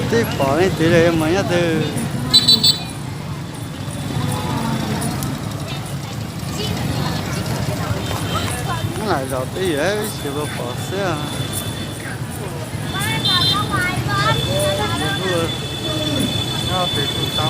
Twb pom leej twg los yuav mus nyob twg. Lam zaum twj ywm ib tsis pom xwb. Ab, tsis, tsis pom.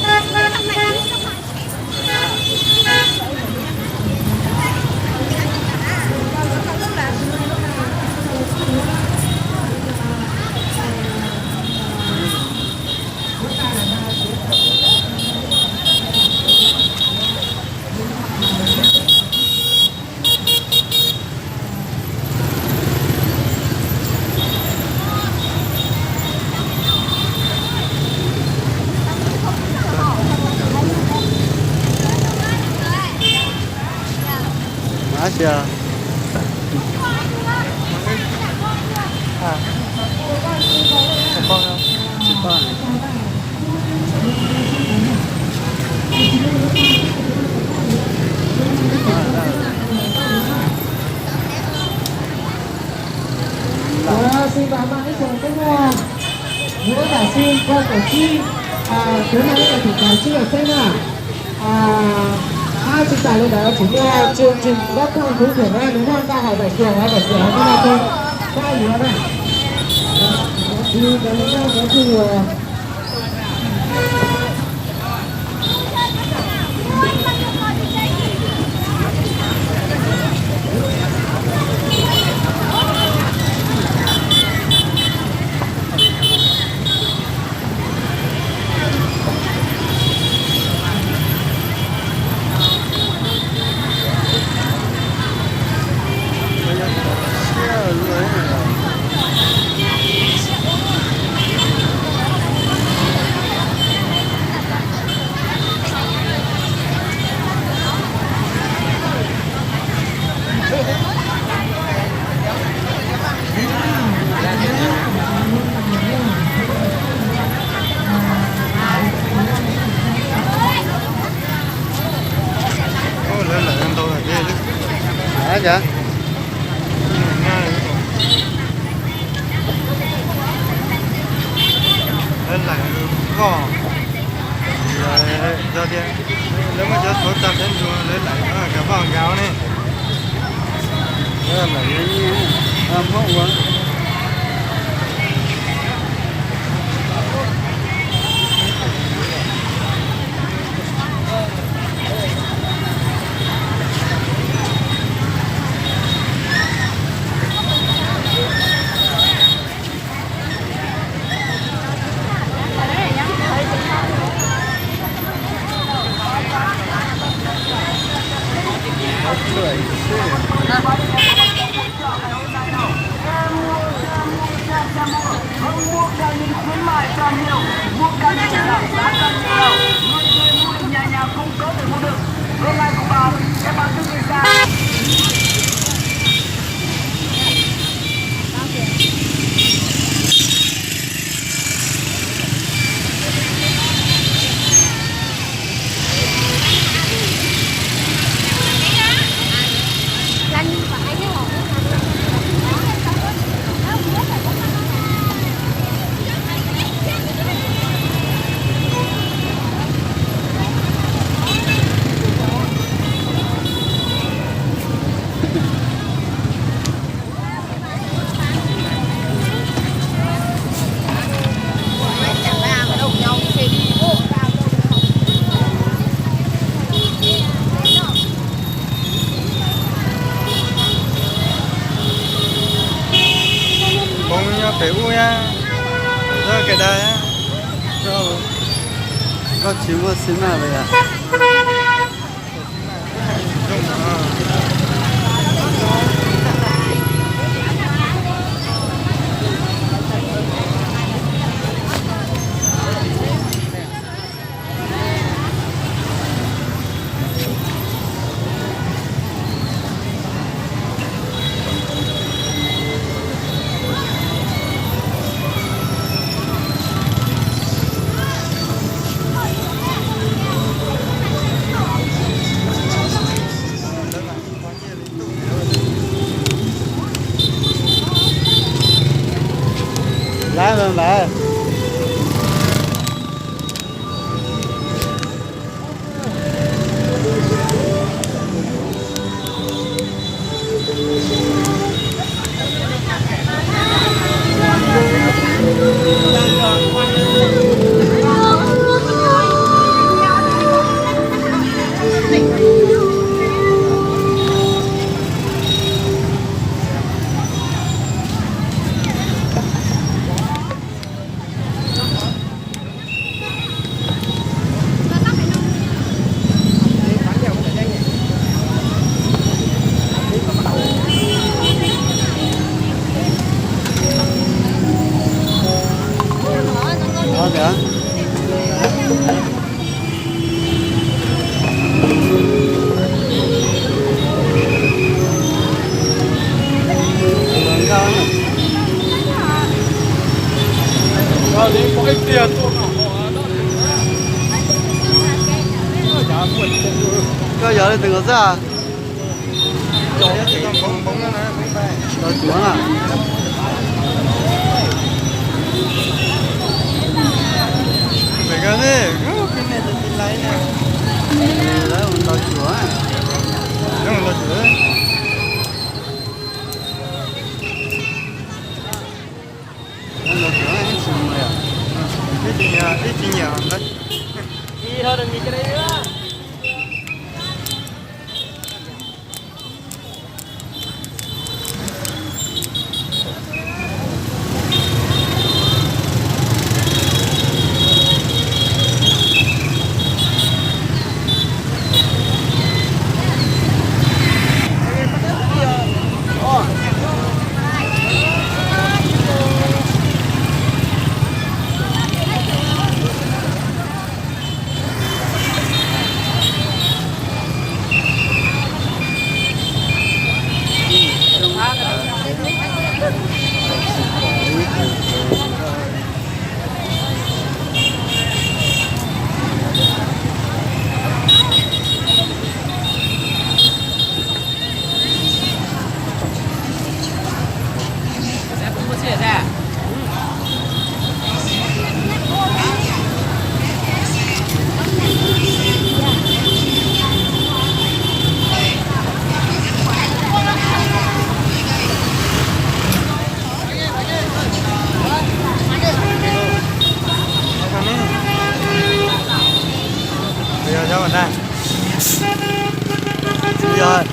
Xin cảm ơn các trường các nhà. Nếu là xin qua tổ chức, à, cứ mang cái thủ tục trước là xem nào. À, hai chúng ta lên đó chỉ có chương trình góp phần hướng thiện ra đúng không? Ta hỏi bảy trường, hỏi bảy trường, hỏi các nhà trường. Các em nhớ này. Thì cái này có chung là Lawv lawm ntau thiab. Lawv lawm voj. Yog tias lawv muaj cov tuav tag sab ntsug lawv lawm, kav vaj nkaus ne. Lawv lawm, Hmoob ua. Không mua cao như khuyến mại cam hiệu, mua cao như giảm giá cao như nào, người thuê mua nhà nhà không có thể mua được. Hôm nay cũng vào, cái bản tin gì ra. Poob nyob pem ub na, nyob ke da. Koj tsis muaj xi maj los yom? Koj yog leej twg nkaus xwb? Los cuav na. Los cuav.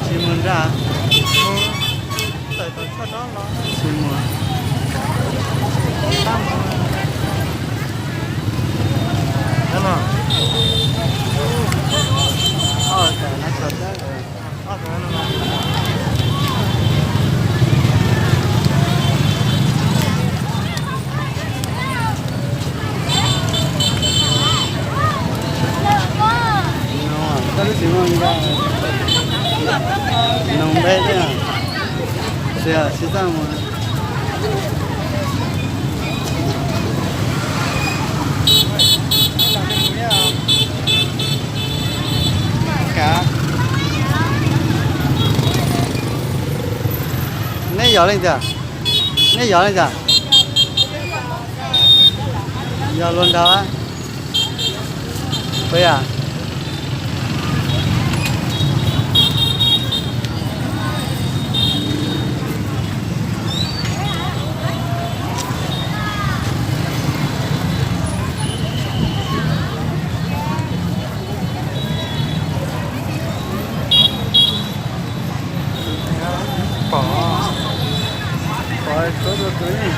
Tsis mus nrad. Tsis mus. Noo peb, sib txaj mus. Neb yog leej twg? Neb yog leej twg? Yog luag nrog. Puas yog? Pom, pom txhua tus.